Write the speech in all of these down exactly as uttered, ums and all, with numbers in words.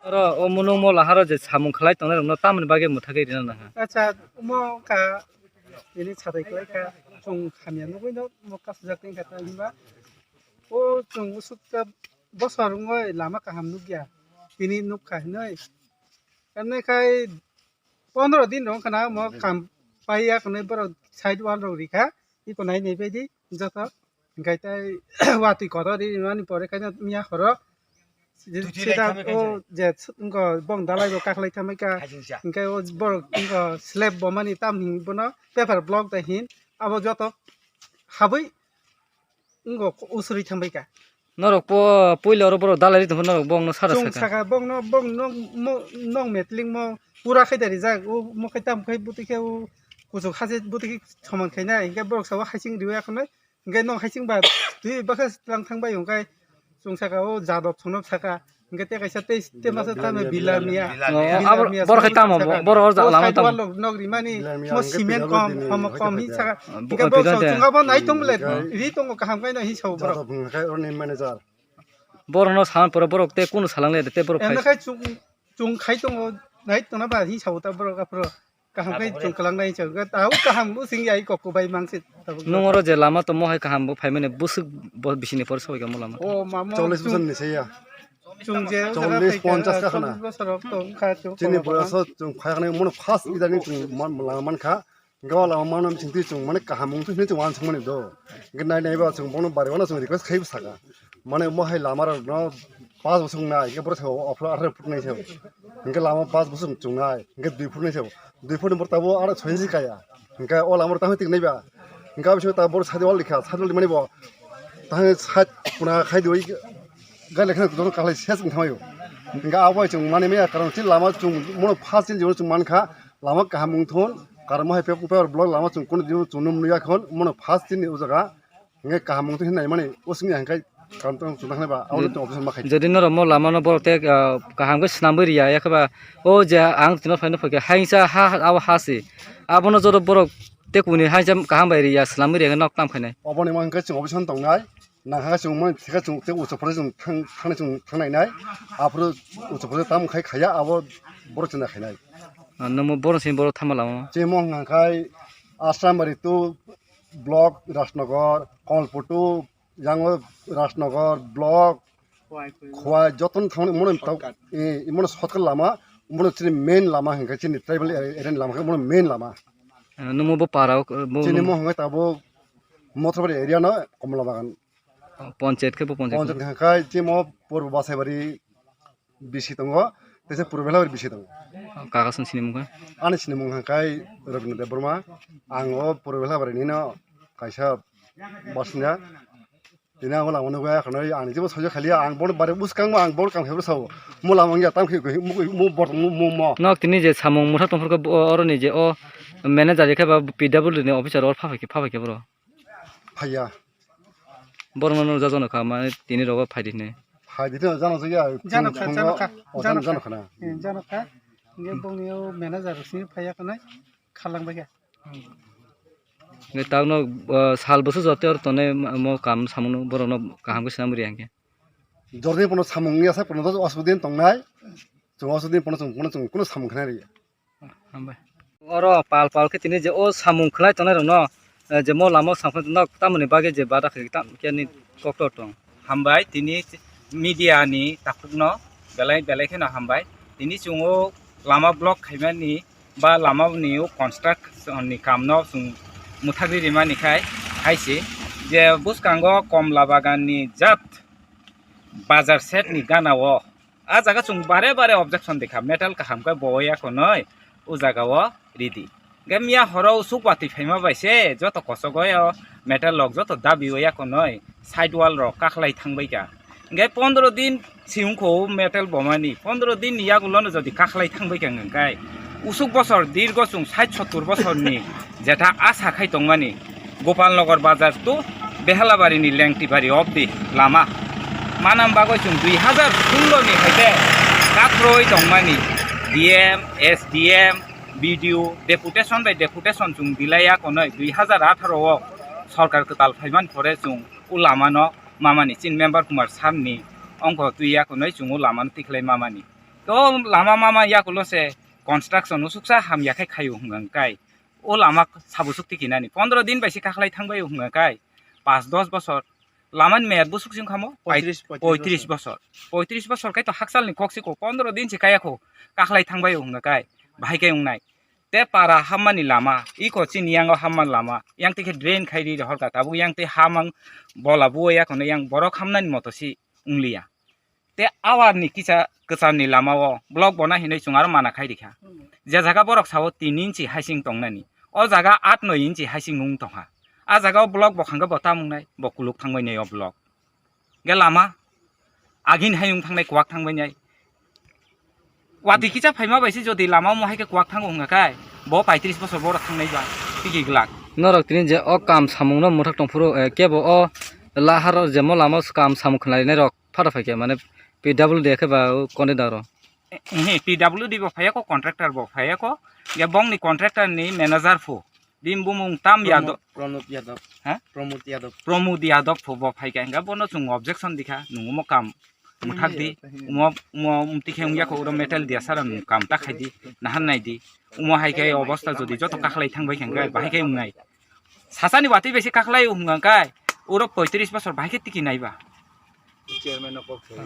Oro o munung mo laharo je samung khlai tongnai rokno tamoni bagwi mwthagwi rina nangha. Acha, omo ka ini sadai khlai kha, chwng hamya nugwi no mo kasijak tong kha, himba o chwng usuk ta bosor wngwi lama kaham nukya, tini nukha hinwi. Tamni khai pondro din rok wngkha na mo kam paiya khwnwi borok side wall rok rikha, iko nai nai baidi joto. Hinkhe tai watwi kotor ri mani pore khe miya horo. Twi twi sida lai thangwi o khaisa. Je s-, wngkha bong dalai bo kaklai thamai kha. Khaisa. Hinkhe o borok wngkha slab bo mani tam hin bono paper block da hin abo joto habwi wngkha usuri thambai kha. Norok po puila oro borok dalai ri tongkha norok bongno sara saka. Chwng saka bongno bongno mo nong metling mo pura khai dari jak o mo khai tam khai buti khe o kuchuk hase buti khe soman khaina hinkhe borok sabo hasing riwi akhonai. Hingke nok haising ba twi bakha tlang thang bai hingke chwng saka o jadok chwnok saka hingke te kaisa tei te masa tamo bilamiya. Bilamiya. Oh, abo borok hai tamo, borok o lama tamo. Sidewall nok rimani mo cement kom homo kom hi saka hingke borok chwng abo nai tong le ri tongo kaham kai no hi sao borok. Jadok hingke oroni manager. Borok no saman pore borok te kunu salang le te borok. Eno khai chwng khai tongo nai tongna ba hi sao ta borok aphro. Kaham khe chwng kwlangnai chwng khe tau kaham bo sing ya kok kubai mangsi tabuk. Nung oro je lama tongmo hai kaham bo phaimani bwswk bo bisini pore sobai kamo lama. O mamo cholish bosor ni se ya. Chwng je cholish ponchas ka khana. Cholish bosor rok tong kha chwng. Chini boyas o chwng phayaknai mono first idani chwng lama mankha. Gawa lama mano chwng twi chwng mane kaham wng thwini chwng wansukmani do. Hingke nai nai ba chwng bono bari wano chwng request khai bwsaka. Mane mo hai lama rok no pas bosong nai hingke borok sao offer atharo phut nai sao. Hingke lama pas bosong chwng nai hingke dui phut nai sao. Dui phut ni borok tabo aro soinsi kaya. Hingke o lama rok tamo tik nai ba. Hingke abo bisingo ta borok sadi wal likha sadi wal mani bo. Tang side kuna khai dui gal lekha joto kalai ses wng thangyo. Hingke abo chwng mani maya karon chini lama chwng mono pas chini jibon chwng mankha lama kaham wng thun. Karon mo hai paper block lama chwng kunu jibon chwng num nuya khon mono pas chini o jaga. Hingke kaham wngtwi hinwi naimani, o swngya hingke kaham tong chwng nai ba, abo tong office ma khai. Jodi norok mo lama no borok te, ah, kaham khe swnamwi riya, yakhe ba o je ang tino phaino phaikhe, haingsa ha, ha, abo ha se. Abono joto borok te kuni haingsa kaham bai riya, swnamwi riya, nok tam khainai. Oboni ma hingke chwng office no tongnai, nang ha chwng mani thika chwng te uchu phore chwng thang, thangni chwng thangnai nai, aphuru uchu phore tam khai khaya, abo borok chwng khainai. Ah, nungmo borok sini borok thamma lama. Chimo hingka khai Asrambari tu, block Rajnagar, Kolputu, yango Rajnagar, block, Khowai, jotono thangmani mono tau, shortcut. Eh, mono shortcut lama, mono chini main lama hingke chini tribal area, area ni lama khe mono main lama. Eh, nungmo bo para o, bo chini nung- mo hingke tabo Mothobari area no Komla Bagan. Oh, ponchayat khe bo ponchayat. Ponchayat hingke chimo Purbo Basaibari bisi tongo, teisa Purbo Belabar bisi tongo. Kaka song sinimung kha? Ani sinimung hingke Rabindra Debbarma, ang o Purbo Belabar nino kaisa basinda. Tini ang o lama nugwi akhonoi ang jebo sojo khaliya ang bor bare bwskang ang bor kam hebro sao. Mo lama wngya tam khe mo bor mo mo. Nok tini je samung motha tongphor khe bo oro ni je o manager khe ba P W D ni officer or pha phai khe pha phai khe bro. Phaiya. Borokno nukjak jano kha, mane tini rogo phaidi hinwi. Phaidi hinwi jano jakya. Jano kha, jano kha, jano kha. Jano kha na. Eh, jano kha. Hingke bongni o manager rok sini phaiya khwnai khalang bai kha. Hingke takno, ah, sal bwswk joto oro tongnai mo kam samungno borokno kaham khe swnam rwya hingke. Jorni pono samung wngya sak pono osubidin tongnai. Chwng osubidin pono chwng pono chwng kunu samung khnai rwya. Hambai. Oro pal pal khe tini je o samung khlai tongnai rokno, eh, je mo lama o samung khlai tongnai tamoni bagwi je bada khe tam khe ni kokto tong. Hambai tini media ni takhukno belai belai kheno hambai. Tini chwng o lama block khaimani ba lama ni o construction ni kam no chwng mwthagwi rimani khai hai se je bwskango Komla Bagan ni jat bazar set ni gana o. A jaga chwng bare bare objection dikha, metal kaham khe bo ya khonoi o jaga o ridi. Hingke miya horo usuk watwi phaima bai se joto kosogo o metal rok joto dabi o ya khonoi side wall rok kakhlai thangbai kha. Hingke pondro din si wngkho o metal bomani, pondro din ni yagulo no jodi kakhlai thangbai kha hingke usuk bosor dirgo chwng sait sottur bosor ni jetha asa khai tongmani. Gopalnagar bazar to Behalabarini Lengtibari obdi lama. Manam bagwi chwng dui hazar shollo ni haikhe kakroi tongmani D M, S D M, B D O, deputation bai deputation chwng dilaiya konoi dui hazar atharo o sorkar kwtal phaiman pore chwng o lamano mamani chini member Kumar Samni ongkho twiya konoi chwng o lamano tikhlai mamani. To lama mama yakulo se construction usuksa hamya khe khaio hwnga kai. O lama sabo suk tikinani. Pondro din bai se kakhlai thangbaio hwnga kai. Pas dos bosor. Lamani meyat bosuk sing khamo? Poitris, poitris poitris bosor. Poitris bosor kai to haksalni kok siko. Pondro din se kaya kho. Kakhlai thangbaio hwnga kai. Bahai kai wngnai. Te para hammani lama. Iko chini yango hammani lama. Yang te khe drain khai ri rohor ka. Tabuk yang te hamang bola buo ya kono yang borok hamnani moto si wngliya. Te awarni kisa kwcharni lamao block bona hinwi chwng aro mana khai rikha. Hmm. Je jaga borok sao tin inchi haising tongnani, o jaga aat noi inchi haising wng tongkha. A jaga o block bo khangkhe bo tam wngnai, bo kuluk thangbai nai o block. Ge lama agin hai wng thangnai, kuwak thangbai nai. Watwi kisa phaima bai se jodi lama omo hai khe kuwak thango hwnga khe, bo paitris bosor borok thangnai ba, tiki glak. Norok tini je o kam samung no mwthak tong phuru, eh, kebo o lahar o jemo lama o kam samung khlai nai rok. Phata phaikhe mane P W D khe ba o contractor o. Ehe, P W D bo phaiya ko, contractor bo phaiya ko. Ya bongni contractor ni manager phu. Bini bumung tam Yadav. Pramod, Pramod Yadav. Ha? Pramod Yadav. Pramod Yadav phu bo phaikha. Hingkha bono chwng objection dikha. Nung omo kam muthak di. Omo, omo umti khe wngya ko oro metal dia sara nung kam ta khai di. Nahan nai di. Omo hai khe obostha jodi joto kakhlai thang bai khe hingkha bahai khe wngnai. Sasani watwi bai se kakhlai o hwnga kai, oro poitris bosor bahai khe tiki nai ba. Chairman no kok sai.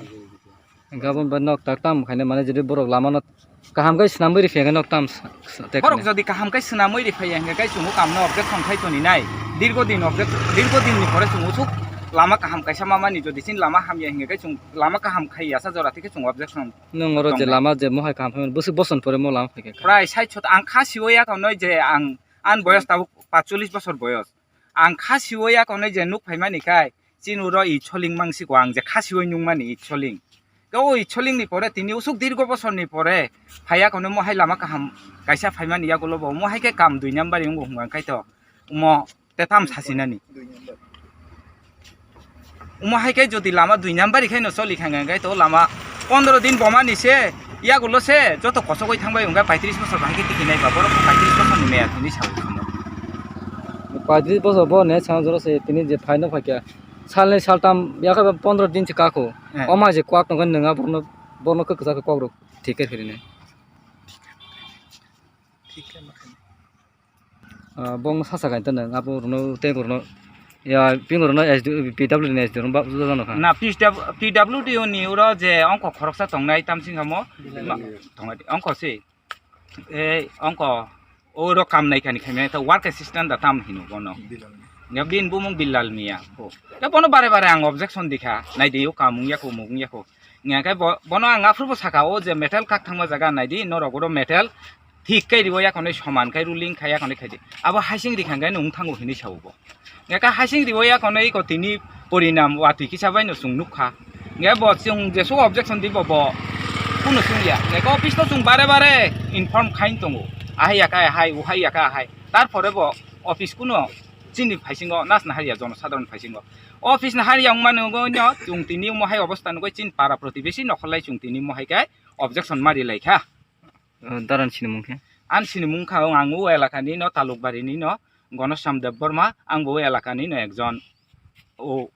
Gabon ba nok tak tam khaina mane jodi borok lama no kaham kai swnamwi riphiya nok tam s-, s-, te borok khaina. Jodi kaham kai swnamwi riphiya hingka kai chungo kam no objection khai toni nai. Dirgo din objection, dirgo din ni pore chungo suk lama kaham kaisa ma mani jodi sin lama hamya hingka kai chung lama kaham khai yasa jora thik chung objection. Nung oro je tong nai. Lama je mohai kaham khai bwswk boson pore mo lama phai khe. Prai side shot ang kha siwo ya kono je ang An boyos tabuk patcholish bosor boyos. Ang kha siwi ya kono je nuk phaimani khai, chini uro i choling mang siko ang je kha siwi nung mani i choling. Ke o i choling ni pore tini usuk dirgo bosor ni pore phaiya kono mo hai lama kaham kaisa phaimani yagulo bo mo hai khe kam dui number wng hwnga khai to mo te tam sasinani. Omo hai khe jodi lama dui number khai no choli kha hwnka khe to lama pondro din bomani se yagulo se joto kosogwi thangbai hwnka paitris bosor bahai khe tiki nai ba borok paitris bosor ni meya thini sawi khamo. Paitris bosor bo ne chang jora se tini je phaino phaikha salni saltam yakhe ba pondro din se kakho. Eh. Omo hai je kwak tongkha nwnga borno borno khe kwchak khe kok rok thik khe phirine. Ah, bong sasa kain tano, abo rwno tei rwno, ya, ping rwno S D, P W D ni S D rwno ba, ba, ba, ba, na. Na, P W D ni uro je ongko khoroksa tongnai, tamsing hamo, Bilal ma, Miya. Tongnai, ongko si, e, ongko, oro kam nai kani khaimya, to work assistant da tam hino bono. Bilal Miya. Ya, bin bumung Bilal Miya, ko. Ya, bono bare bare ang objection dikha, nai di, o kam wngya ko, mung wngya ko. Nga khe bo-, bono ang aphuru bo saka, o je metal kak thangma jaga nai di, norok oro metal, thik khe ribo yakonwi soman khe ruling kha yakonwi khaidi. Abo hasing rikha hwnkhe nung thango hinwi sao bo. Nge ka hasing ribo yakonwi iko tini porinam watwi kisa bai no chwng nukha. Nge bo chwng jesuk objection di bo, bo kunu chwngya. Nge ka office no chwng bare bare inform khain tongo. Ahai ya ka ahai, uhai ya ka ahai. Tarpore bo office kuno chini phaisingo nas na hariya jono sadharon phaisingo. Office na hariya wngmani wngwi no chwng tini omo hai obostha nugwi chini para protibesi nokholai chwng tini omo hai khe objection ma rilai kha. O, daran sinimung khe? An sinimung kha, ang o elakani no, Talukbari ni no, Gonosam Debbarma, ang bo o elakani no ekjon. O.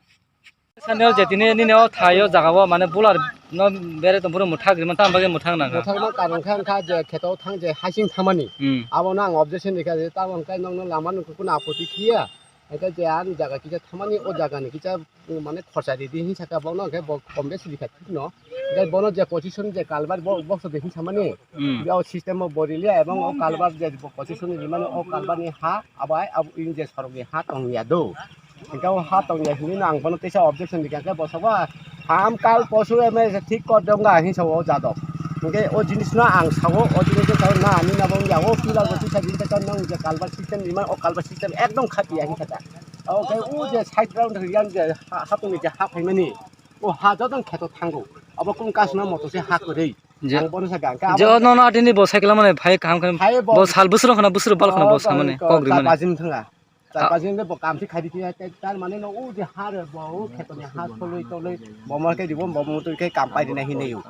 Sani o je tini nini o thai o jaga o mane bular no bere tong phuru mwthak rima tam bagwi mwthak nang kha. Mwthakma karon kha wngkha je kheto thang je hasing thamani. Hmm. Abo no ang objection rikha je tamo hwnkhe nokno lama no kuno apoti khiya. Hwnkhe je ani jaga kisa thamani o jaga ni kisa mane khorsa ridi hinwi saka bono, hwnkhe bo kom besi rikha thikno. Hwnkhe bono je position je kalbar bo, box de hinwi samani. Hmm. Bo system o bo riliya ebong o kalbar je bo position rimani o kalbar ni ha abai abo in je sorok ni ha tongya do. Hwnkhe o ha tongya hinwi no ang bono teisa objection rikha khe bo sabo ham kal posu eme thik kor donga hinwi sabo o jadok. Hwnkhe o jinis no ang sabo o jinis no sabo na ani na bo ya o pillar bo tisa din ta no je kalbar system rimani o kalbar system ekdom khatiya hinwi saka. Oke, o je side ground yang je ha-, hapung je ha phaimani. O ha jotong kheto thango. Abo kung kasno moto se ha kwrwi. Je. Ang bono sa gang ka. Je, abo no, no, atini bo cycle mane phai kaham khe. Phai bo. Bo sal busro khana busro bal khana bo samane kok rimane. Char pajin thanga. Char pajin bo kam si khadi tiya, tar mane no o je ha re bo o kheto ni ha tholoi tholoi bo mo ke dibo bo mo to ke kam pai dina hinai yo.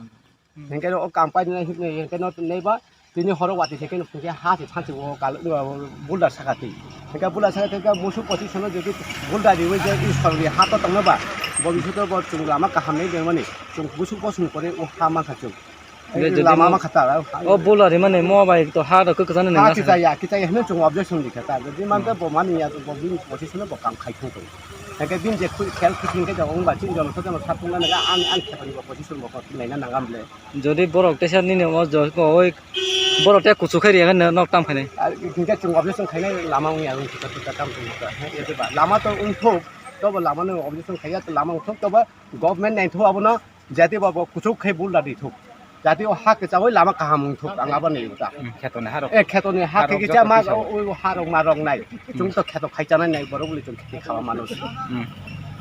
Hingke o kam paidina himne hingke no nei ba tini horo wati se keno hingke ha se phansi o kal, o boulder saka twi. Hingke boulder saka twi hingke musuk poti sono jodi boulder riwi je i sorni ha to tongno ba, bo bisu to bo chwng lama kaham nei dengmani, chwng musuk bosong pore o ha mankha chwng. Hwnkhe jodi lama mo-, ma kha ta, o bula rimani mo bai to ha rok kwchang nini ha, nasa. Kichaya, kichaya hwnwi chwng objection rikha ta. Jodi man ta bo mani ya, bo bini position bo kam khai thung thung. Hwnkhe bini je khel khiti hwnkhe jabo wngba chini jolo sote no satung na naga an, an khepani bo position bo kok naina nangam le. Jodi borok teisa nini o jo ko oi borok te kuchuk khai riya hwnkhe nok tam khainai. Ar hwnkhe chwng objection khainai lama wngya wng kha ta tam khainai ta. Hwnkhe jeba lama to wngthok, tobo lama no objection khaiya to lama wngthok tobo government naithok abono. Jati ba bo kuchuk khai bul da di thuk. Jati o ha kwchawui lama kaham wng thuk ang abo ni uta. Hmm, kheto ni harok. Eh, kheto ni ha harok khe kicha joto ma kisa. O, o harok ma rok nai. Hmm. Chwng to kheto khai chanai nai borok buli chwng khe khawa mano. Hmm.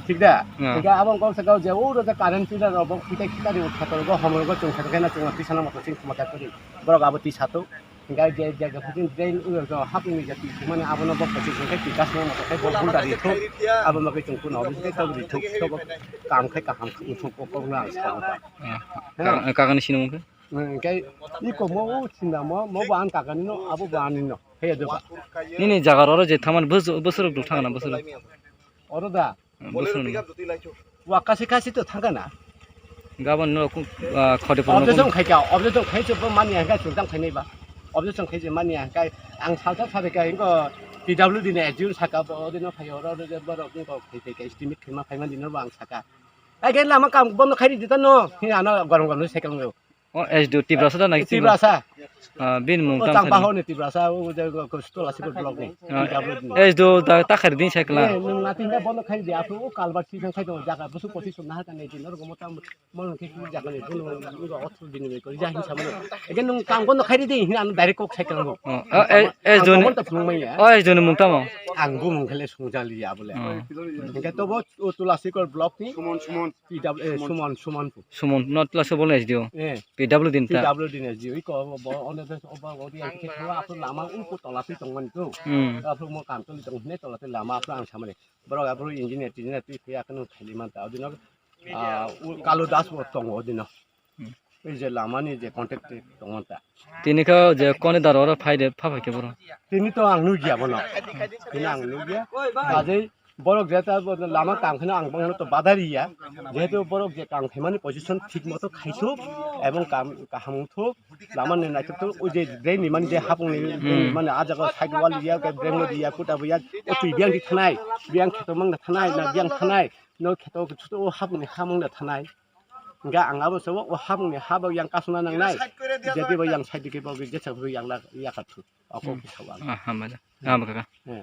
Thik da? Hmm. Thik da, abo kok sa kok je o ro je current pillar rok bo khitai khitai ni kheto go hom ro go chwng kheto khai na chwng tisa na moto chwng khuma ta kori. Borok abo tisa to. Hingke je, je, je, putin drain, uh, jo, hapung ni jati, mane abono bo poti hingke tikas no moto khe bo bunda ri thuk, abo ma khe chung kuno, hingke tok ri thuk, tok kam khe kaham wng thuk, kok, kok no ang sa. Ah, he? Ka-, kakani sinimung khe? Hingke i kok mo, o sinda mo, mo bo ang kakani no, abo bo ani no, he do ba. Nini jaga oro je thaman bus-, buswrok duk thangna buswrok. Oro da, Bosor ni. Wa kasi kasi to thangkana. Gabon no ku, ah, khode purno. Objection khai ka, objection khai se bo mani hangka chungtang khai nai ba. Objection khai se mani hangka ang salta sabe ka ingo P W D ni S D O saka bo odino khai oro oro je borok ingo khai khai estimate khai ma khai ma dino ba ang saka. Ai gen lama kam bondo khai di ta no. Hi ano gorom gorom se kang. O S D O Tiprasa da nai Tiprasa. Ah, bini mung O tang Changpaho thani. Ni Tiprasa, o je ko Stola Sikul block ni. Ah, P W D ni. S D O da ta khari din cycle. Eh, nung natin da bono khai di, apu o kalbar si jang khai do jaga, busu poti sum na ka nei din, ro mo tam, mo ke ki jaga nei, bono, bono otro din ni ko, ja hin sa mo. Ege nung kang bono khai di, hin an direct kok cycle mo. Oh, ah, eh, S D O ni. Ang ta phung mai ya. Oh, S D O ni mung tamo. Ang bu mung khale sung jali ya bole. Oh. Ege to bo o Stola Sikul block ni. Sumon, sumon. P W, eh, Suman, Suman. Suman, not la Suman S D O. Eh. P W D ni ta. P W D ni S D O, iko, bo, bo, one de, obo, obo, yang khe thangma, aphuru lama, ulku tola twi tongmani to. Hmm. Aphuru mo kam toli tong hine tola twi lama, aphuru ang samani. Borok aphuru engineer, engineer twi phiya kheno khaili man ta. Odino, ah, u-, Kalu Das bo tongo odino. Hmm. Ei je lama ni je contact twi tongmani ta. Tini kha je koni daro oro phai de, pha phai khe boro. Tini to ang nugya bono. Tini ang nugya. Ajai Borok je ta bo lama kam kheno ang bangno to badari ya. Jehetu borok je kam khaimani position thik moto khaithuk ebong kam kaham wngthuk, lama ni naithok thuk, o je drain ni mani je hapung ni Hmm. Mani a jaga side wall ya, ke drain ni ya, kuta bo ya, o twi biyang di thanai, biyang kheto mang da thanai, na biyang thanai, no kheto chuto o hapung ni hamung da thanai. Hingke ang abo sabo o hapung ni ha bo yang kasuna nangnai, jadi bo yang side ke bo je sa bo yang la ya ka thu. Ako Hmm. Kisa wal. Ah, hambai da. Hmm. Ah, baka. Hmm.